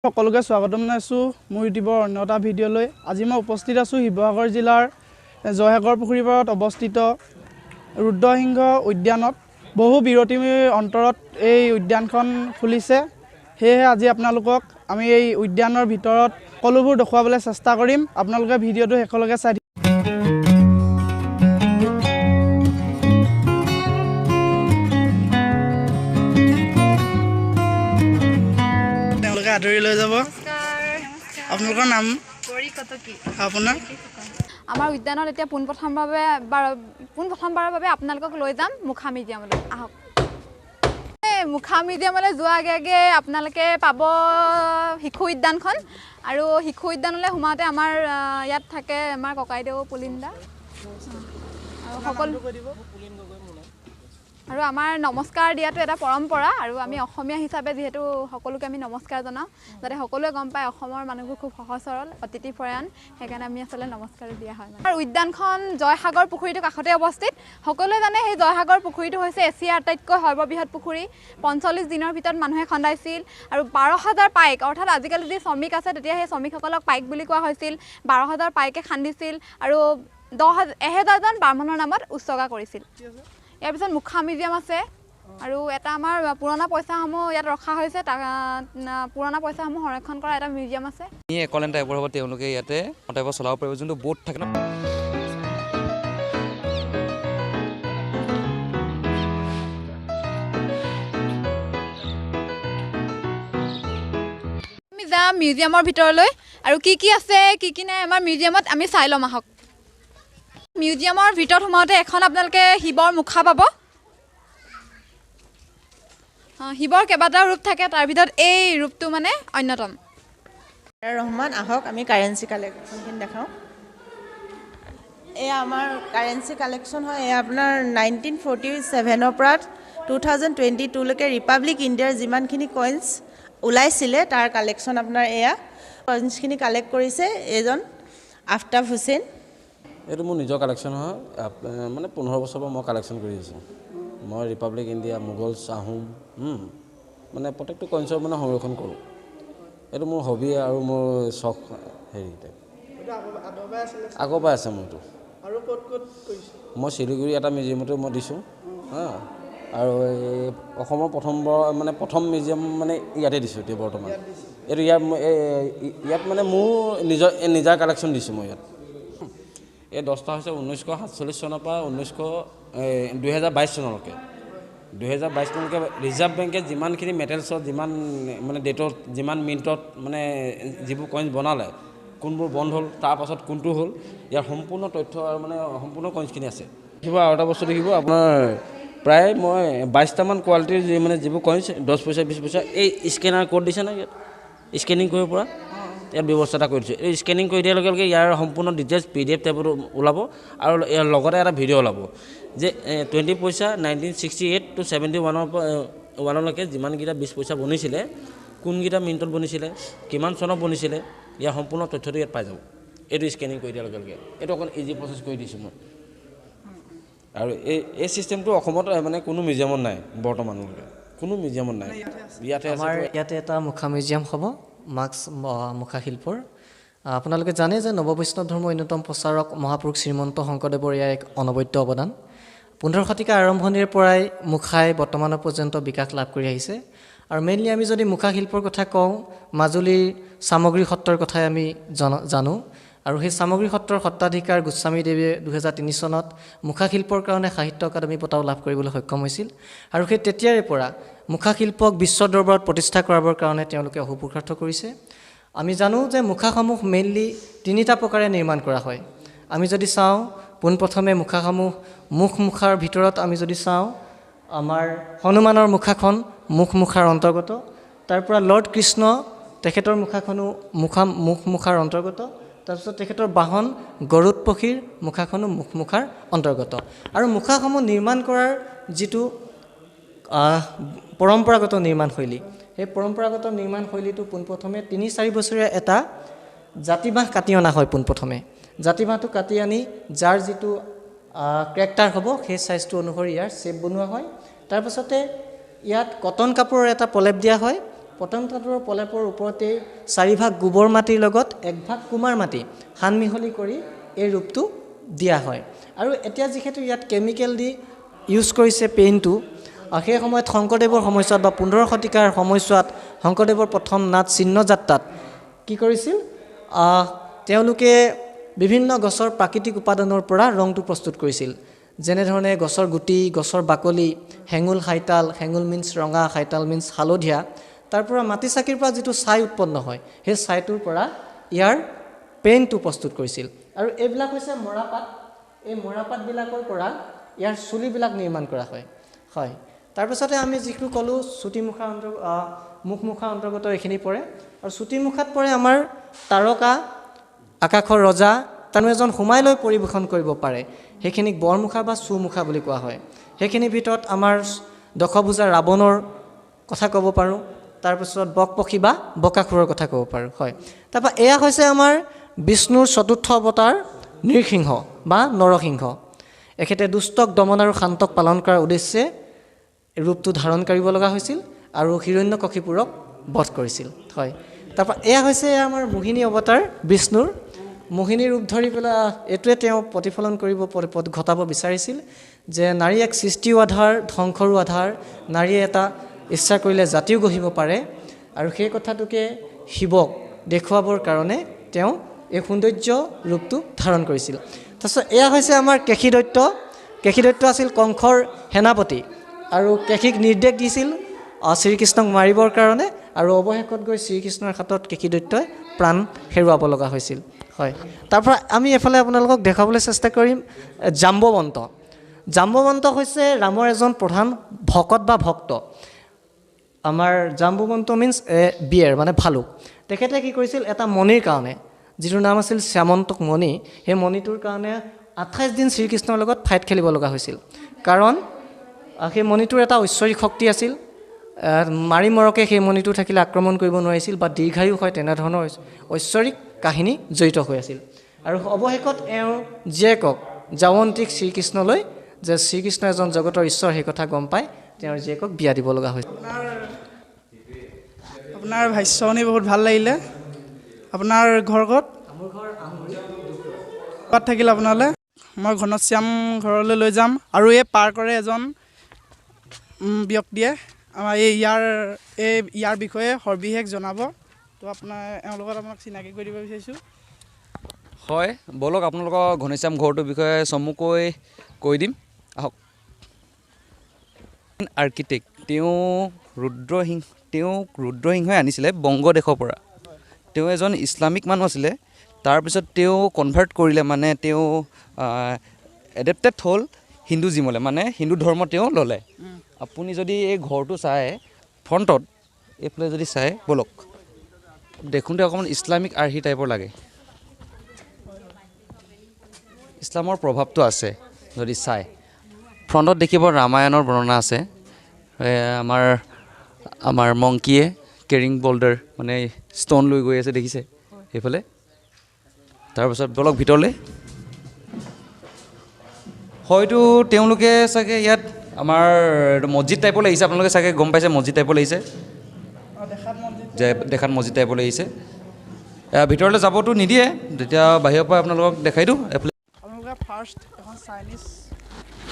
সকলোকে স্বাগতম জনাইছোঁ মোৰ ইউটিউবৰ অন্য এটা ভিডিঅ'লৈ। আজি মই উপস্থিত আছোঁ শিৱসাগৰ জিলাৰ জয়সাগৰ পুখুৰীৰ পাৰত অৱস্থিত ৰুদ্ৰসিংহ উদ্যানত। বহু বিৰতিৰ অন্তৰত এই উদ্যানখন খুলিছে, সেয়েহে আজি আপোনালোকক আমি এই উদ্যানৰ ভিতৰত সকলোবোৰ দেখুৱাবলৈ চেষ্টা কৰিম। আপোনালোকে ভিডিঅ'টো শেষলৈকে চাই। তেওঁলোকে আদৰি লৈ যাব। আপোনালোকৰ নাম? আপোনাৰ? আমাৰ উদ্যানত এতিয়া পোনপ্ৰথমবাৰৰ বাবে আপোনালোকক লৈ যাম মুখা মিউজিয়ামলৈ। আহক। এই মুখা মিউজিয়ামলৈ যোৱাৰ আগে আগে আপোনালোকে পাব শিশু উদ্যানখন, আৰু শিশু উদ্যানলৈ সোমাওঁতে আমাৰ ইয়াত থাকে আমাৰ ককাইদেউ পুলিন দা আৰু সকলো। আৰু আমাৰ নমস্কাৰ দিয়াটো এটা পৰম্পৰা, আৰু আমি অসমীয়া হিচাপে যিহেতু সকলোকে আমি নমস্কাৰ জনাওঁ, যাতে সকলোৱে গম পায় অসমৰ মানুহবোৰ খুব সহজ সৰল, অতিথিপৰায়ণ, সেইকাৰণে আমি আচলতে নমস্কাৰো দিয়া হয়। আৰু উদ্যানখন জয়সাগৰ পুখুৰীটোৰ কাষতে অৱস্থিত। সকলোৱে জানে সেই জয়সাগৰ পুখুৰীটো হৈছে এছিয়াৰ আটাইতকৈ সৰ্ববৃহৎ পুখুৰী। 45 দিনৰ ভিতৰত মানুহে খন্দাইছিল, আৰু 12,000 পাইক, অৰ্থাৎ আজিকালি যি শ্ৰমিক আছে তেতিয়া সেই শ্ৰমিকসকলক পাইক বুলি কোৱা হৈছিল। 12,000 পাইকে খান্দিছিল আৰু 10,000জন ব্ৰাহ্মণৰ নামত উৎসৰ্গা কৰিছিল। ইয়াৰ পিছত মুখা মিউজিয়াম আছে, আৰু এটা আমাৰ পুৰণা পইচাসমূহ ইয়াত ৰখা হৈছে, পুৰণা পইচাসমূহ সংৰক্ষণ কৰা এটা মিউজিয়াম আছে। একলেন টাইপৰ হ'ব, তেওঁলোকে ইয়াতে টাইপৰ চলাব পাৰিব, যোনটো বোট থাকে ন। আমি যাম মিউজিয়ামৰ ভিতৰলৈ, আৰু কি কি আছে কি কি নাই আমাৰ মিউজিয়ামত আমি চাই ল'ম। আহক। মিউজিয়ামৰ ভিতৰত সোমাওঁতে এখন আপোনালোকে শিৱৰ মুখা পাব। শিৱৰ কেইবাটাও ৰূপ থাকে, তাৰ ভিতৰত এই ৰূপটো মানে অন্যতম। ৰহমান, আহক আমি কাৰেঞ্চি কালেকশ্যনখিনি দেখাওঁ। এয়া আমাৰ কাৰেঞ্চি কালেকশ্যন হয়। এয়া আপোনাৰ 1947ৰ পৰা 2022লৈকে ৰিপাব্লিক ইণ্ডিয়াৰ যিমানখিনি কইনছ ওলাইছিলে তাৰ কালেকশ্যন আপোনাৰ এয়া। কইনছখিনি কালেক্ট কৰিছে এইজন আফতাব হুছেইন। এইটো মোৰ নিজৰ কালেকশ্যন হয়, মানে 15 বছৰৰ পৰা মই কালেকশ্যন কৰি আছোঁ। মই ৰিপাব্লিক ইণ্ডিয়া, মোগলছ, আহোম, মানে প্ৰত্যেকটো কইনছৰ মানে সংৰক্ষণ কৰোঁ। এইটো মোৰ হবি আৰু মোৰ চখ, হেৰি টাইপ আগৰ পৰাই আছে মোৰ এইটো। মই শিলিগুৰি এটা মিউজিয়ামতো মই দিছোঁ, হা, আৰু এই অসমৰ প্ৰথমবাৰ মানে প্ৰথম মিউজিয়াম মানে ইয়াতে দিছোঁ এতিয়া বৰ্তমান। এইটো ইয়াত মানে মোৰ নিজৰ নিজা কালেকশ্যন দিছোঁ মই ইয়াত। এই 10টা হৈছে 1947 চনৰ পৰা 2022 চনলৈকে। 2022 চনলৈকে ৰিজাৰ্ভ বেংকে যিমানখিনি মেটেলছত, যিমান মানে ডেটত, যিমান মিণ্টত মানে যিবোৰ কইনছ বনালে, কোনবোৰ বন্ধ হ'ল, তাৰপাছত কোনটো হ'ল, ইয়াৰ সম্পূৰ্ণ তথ্য আৰু মানে সম্পূৰ্ণ কইনছখিনি আছে। দেখিব আৰু এটা বস্তু দেখিব আপোনাৰ প্ৰায় মই 22টামান কোৱালিটিৰ যি মানে যিবোৰ কইনছ 10 পইচা 20 পইচা, এই স্কেনাৰ ক'ড দিছে নহয় ইয়াত, স্কেনিং কৰিব পৰা ইয়াত ব্যৱস্থা এটা কৰি দিছোঁ। এই স্কেনিং কৰি দিয়াৰ লগে লগে ইয়াৰ সম্পূৰ্ণ ডিটেইলছ PDF টাইপত ওলাব, আৰু ইয়াৰ লগতে এটা ভিডিঅ' ওলাব যে 20 পইচা 1968 to 71ৰ পৰা 1লৈকে যিমানকেইটা 20 পইচা বনিছিলে, কোনকেইটা মিণ্টত বনিছিলে, কিমান চনত বনিছিলে, ইয়াৰ সম্পূৰ্ণ তথ্যটো ইয়াত পাই যাব। এইটো স্কেনিং কৰি দিয়াৰ লগে লগে এইটো অকণ ইজি প্ৰচেছ কৰি দিছোঁ মই। আৰু এই চিষ্টেমটো অসমত মানে কোনো মিউজিয়ামত নাই বৰ্তমানলৈকে, কোনো মিউজিয়ামত নাই। ইয়াতে আমাৰ ইয়াতে এটা মুখা মিউজিয়াম হ'ব, মাস্ক মুখা শিল্পৰ। আপোনালোকে জানে যে নৱবৈষ্ণৱ ধৰ্মৰ অন্যতম প্ৰচাৰক মহাপুৰুষ শ্ৰীমন্ত শংকৰদেৱৰ এয়া এক অনবদ্য অৱদান। 15 শতিকাৰ আৰম্ভণিৰ পৰাই মুখাই বৰ্তমানৰ পৰ্যন্ত বিকাশ লাভ কৰি আহিছে। আৰু মেইনলি আমি যদি মুখা শিল্পৰ কথা কওঁ, মাজুলীৰ সামগ্ৰী সত্ৰৰ কথাই আমি জানো। আৰু সেই সামগ্ৰী সত্ৰৰ সত্ৰাধিকাৰ গোস্বামীদেৱে 2003 চনত মুখা শিল্পৰ কাৰণে সাহিত্য একাডেমী বঁটাও লাভ কৰিবলৈ সক্ষম হৈছিল। আৰু সেই তেতিয়াৰে পৰা মুখা শিল্পক বিশ্ব দৰবাৰত প্ৰতিষ্ঠা কৰাবৰ কাৰণে তেওঁলোকে অহোপুৰুষাৰ্থ কৰিছে। আমি জানো যে মুখাসমূহ মেইনলি 3টা প্ৰকাৰে নিৰ্মাণ কৰা হয়। আমি যদি চাওঁ পোনপ্ৰথমে মুখাসমূহ মুখ মুখাৰ ভিতৰত আমি যদি চাওঁ, আমাৰ হনুমানৰ মুখাখন মুখ মুখাৰ অন্তৰ্গত, তাৰ পৰা লৰ্ড কৃষ্ণ তেখেতৰ মুখাখনো মুখ মুখাৰ অন্তৰ্গত, তাৰপিছত তেখেতৰ বাহন গৰুড পক্ষীৰ মুখাখনো মুখ মুখাৰ অন্তৰ্গত। আৰু মুখাসমূহ নিৰ্মাণ কৰাৰ যিটো পৰম্পৰাগত নিৰ্মাণ শৈলী, সেই পৰম্পৰাগত নিৰ্মাণ শৈলীটো পোনপ্ৰথমে 3-4 বছৰীয়া এটা জাতি বাঁহ কাটি অনা হয়। পোনপ্ৰথমে জাতি বাঁহটো কাটি আনি যাৰ যিটো কেৰেক্টাৰ হ'ব সেই চাইজটো অনুসৰি ইয়াৰ শ্বেপ বনোৱা হয়। তাৰপাছতে ইয়াত কটন কাপোৰৰ এটা প্ৰলেপ দিয়া হয়। পতং ধাতুৰ প্ৰলেপৰ ওপৰতেই চাৰিভাগ গোবৰ মাটিৰ লগত একভাগ কুমাৰ মাটি সান মিহলি কৰি এই ৰূপটো দিয়া হয়। আৰু এতিয়া যিহেতু ইয়াত কেমিকেল দি ইউজ কৰিছে পেইণ্টটো, সেই সময়ত শংকৰদেৱৰ সময়ছোৱাত বা 15 শতিকাৰ সময়ছোৱাত শংকৰদেৱৰ প্ৰথম নাট চিহ্নযাত্ৰাত কি কৰিছিল, তেওঁলোকে বিভিন্ন গছৰ প্ৰাকৃতিক উপাদানৰ পৰা ৰংটো প্ৰস্তুত কৰিছিল। যেনেধৰণে গছৰ গুটি, গছৰ বাকলি, হেঙুল হাইতাল, হেঙুল মিনছ ৰঙা, হাইতাল মিনছ হালধীয়া, তাৰ পৰা মাটি চাকিৰ পৰা যিটো ছাই উৎপন্ন হয় সেই ছাইটোৰ পৰা ইয়াৰ পেইণ্টটো প্ৰস্তুত কৰিছিল। আৰু এইবিলাক হৈছে মৰাপাত, এই মৰাপাতবিলাকৰ পৰা ইয়াৰ চুলিবিলাক নিৰ্মাণ কৰা হয়। হয়, তাৰপিছতে আমি যিটো ক'লোঁ চুটি মুখা মুখমুখা অন্তৰ্গত এইখিনি পৰে। আৰু চুটি মুখাত পৰে আমাৰ তাৰকা, আকাশৰ ৰজা, তানো এজন সোমাই লৈ পৰিৱেশন কৰিব পাৰে, সেইখিনিক বৰমুখা বা চুমুখা বুলি কোৱা হয়। সেইখিনিৰ ভিতৰত আমাৰ দশভুজা ৰাৱণৰ কথা ক'ব পাৰোঁ, তাৰপিছত বকপক্ষী বা বকাসুৰৰ কথা ক'ব পাৰোঁ। হয়, তাৰপৰা এয়া হৈছে আমাৰ বিষ্ণুৰ চতুৰ্থ অৱতাৰ নৃসিংহ বা নৰসিংহ। এখেতে দুষ্টক দমন আৰু শান্তক পালন কৰাৰ উদ্দেশ্যে ৰূপটো ধাৰণ কৰিব লগা হৈছিল আৰু হিৰণ্যকশিপুৰক বধ কৰিছিল। হয়, তাৰপৰা এয়া হৈছে আমাৰ মোহিনী অৱতাৰ বিষ্ণুৰ। মোহিনী ৰূপ ধৰি পেলাই এইটোৱে তেওঁ প্ৰতিফলন কৰিব ঘটাব বিচাৰিছিল যে নাৰী এক সৃষ্টিও আধাৰ, ধ্বংসৰো আধাৰ, নাৰীয়ে এটা ইচ্ছা কৰিলে জাতিও গঢ়িব পাৰে। আৰু সেই কথাটোকে শিৱক দেখুৱাবৰ কাৰণে তেওঁ এই সৌন্দৰ্য ৰূপটো ধাৰণ কৰিছিল। তাৰপিছত এয়া হৈছে আমাৰ কেশী দৈত্য। কেশী দৈত্য আছিল কংসৰ সেনাপতি আৰু কেশীক নিৰ্দেশ দিছিল শ্ৰীকৃষ্ণক মাৰিবৰ কাৰণে, আৰু অৱশেষত গৈ শ্ৰীকৃষ্ণৰ হাতত কেশী দৈত্যই প্ৰাণ হেৰুৱাব লগা হৈছিল। হয়, তাৰপৰা আমি এইফালে আপোনালোকক দেখুৱাবলৈ চেষ্টা কৰিম জাম্বৱন্ত। জাম্বৱন্ত হৈছে ৰামৰ এজন প্ৰধান ভকত বা ভক্ত। আমাৰ জাম্বৱন্ত মিনছ এ বিয়েৰ, মানে ভালুক। তেখেতে কি কৰিছিল, এটা মণিৰ কাৰণে, যিটোৰ নাম আছিল শ্যামন্তক মণি, সেই মণিটোৰ কাৰণে 28 দিন শ্ৰীকৃষ্ণৰ লগত ফাইট খেলিব লগা হৈছিল। কাৰণ সেই মণিটোৰ এটা ঐশ্বৰিক শক্তি আছিল, মাৰি মৰকে সেই মণিটো থাকিলে আক্ৰমণ কৰিব নোৱাৰিছিল বা দীৰ্ঘায়ু হয়, তেনেধৰণৰ ঐশ্বৰিক কাহিনী জড়িত হৈ আছিল। আৰু অৱশেষত এওঁৰ জীয়েকক জাৱন্তীক শ্ৰীকৃষ্ণলৈ, যে শ্ৰীকৃষ্ণ এজন জগতৰ ঈশ্বৰ সেই কথা গম পাই তেওঁৰ জীয়েকক বিয়া দিব লগা হৈছিল। আপোনাৰ ভাষ্য শুনি বহুত ভাল লাগিলে। আপোনাৰ ঘৰ ক'ত? ক'ত থাকিল আপোনালৈ? মই ঘনশ্যাম ঘৰলৈ লৈ যাম। আৰু এই পাৰ্কৰে এজন ব্যক্তিয়ে আমাৰ এই ইয়াৰ বিষয়ে সবিশেষ জনাব। তো আপোনাৰ এওঁৰ লগত আপোনাক চিনাকি কৰি দিব বিচাৰিছোঁ। হয়, ব'লক আপোনালোকৰ ঘনশ্যাম ঘৰটোৰ বিষয়ে চমুকৈ কৈ দিম, আহক। আৰ্কিটেক্ট তেওঁ ৰুদ্ৰসিংহ, তেওঁক ৰুদ্ৰসিংহই আনিছিলে বংগদেশৰ পৰা। তেওঁ এজন ইছলামিক মানুহ আছিলে, তাৰপিছত তেওঁ কনভাৰ্ট কৰিলে, মানে তেওঁ এডেপ্টেড হ'ল হিন্দুজিমলৈ, মানে হিন্দু ধৰ্ম তেওঁ ল'লে। আপুনি যদি এই ঘৰটো চায় ফ্ৰণ্টত এইফালে যদি চায়, ব'লক, দেখোঁতে অকণমান ইছলামিক আৰ্হি টাইপৰ লাগে, ইছলামৰ প্ৰভাৱটো আছে যদি চায়। ফ্ৰণ্টত দেখিব ৰামায়ণৰ বৰ্ণনা আছে, আমাৰ আমাৰ মংকীয়ে কেৰিং বল্ডাৰ মানে ষ্ট'ন লৈ গৈ আছে, দেখিছে সেইফালে। তাৰপিছত ব'লক ভিতৰলৈ। হয়তো তেওঁলোকে চাগে ইয়াত আমাৰ মছজিদ টাইপৰ লাগিছে, আপোনালোকে চাগে গম পাইছে মছজিদ টাইপৰ লাগিছে, যে দেখাত মছজিদ টাইপৰ লাগিছে। ভিতৰলৈ যাবতো নিদিয়ে, তেতিয়া বাহিৰৰ পৰা আপোনালোকক দেখাই দিওঁ। এইফালে আপোনালোকে ফাৰ্ষ্ট এখন চাইনিজ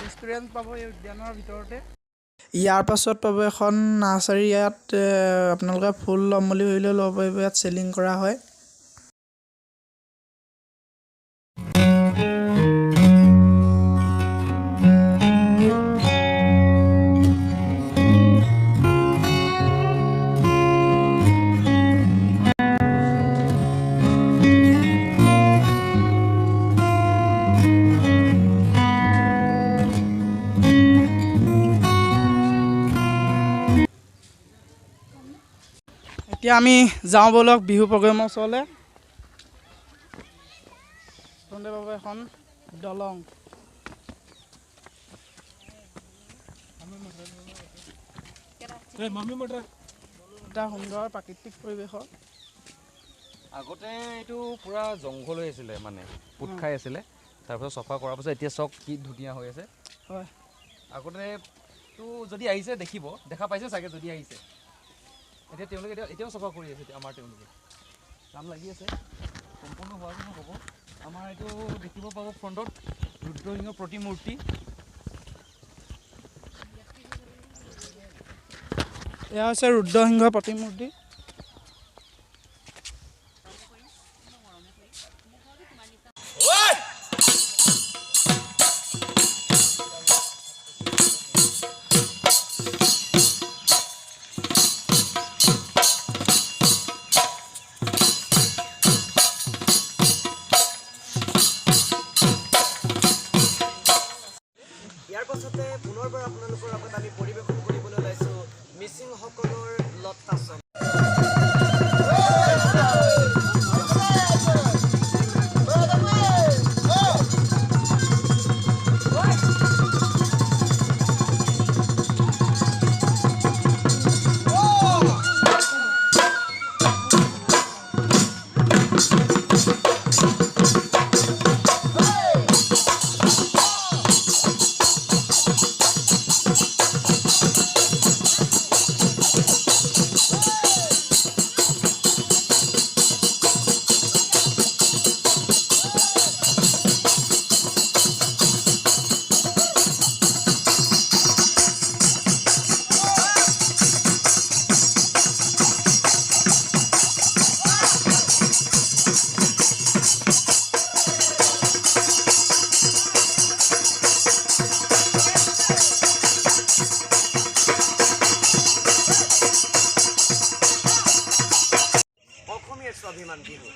ৰেষ্টুৰেণ্ট পাব এই উদ্যানৰ ভিতৰতে। ইয়াৰ পাছত পাব এখন নাৰ্চাৰী, ইয়াত আপোনালোকে ফুল ল'ম বুলি ভাবিলেও ল'ব পাৰিব, ইয়াত চেলিং কৰা হয়। এতিয়া আমি যাওঁ ব'লক বিহু প্ৰগ্ৰেমৰ ওচৰলৈ। পাব এখন দলং। এটা সুন্দৰ প্ৰাকৃতিক পৰিৱেশত। আগতে এইটো পূৰা জংঘল হৈ আছিলে, মানে পোত খাই আছিলে, তাৰপিছত চফা কৰাৰ পাছত এতিয়া চব কি ধুনীয়া হৈ আছে। হয়, আগতেতো যদি আহিছে দেখিব, দেখা পাইছে চাগে যদি আহিছে। এতিয়া তেওঁলোকে এতিয়াও চাফা কৰি আছে। আমাৰ তেওঁলোকে কাম লাগি আছে, সম্পূৰ্ণ হোৱা হ'ব। আমাৰ এইটো দেখিব পাব ফ্ৰণ্টত ৰুদ্ৰসিংহ প্ৰতিমূৰ্তি। এয়া হৈছে ৰুদ্ৰসিংহ প্ৰতিমূৰ্তি। ইয়াৰ পাছতে পুনৰবাৰ আপোনালোকৰ আগত আমি পৰিৱেশন কৰিবলৈ ওলাইছোঁ মিচিংসকলৰ লত্তাচন। অসমীয়াৰ স্বাভিমান বিহু।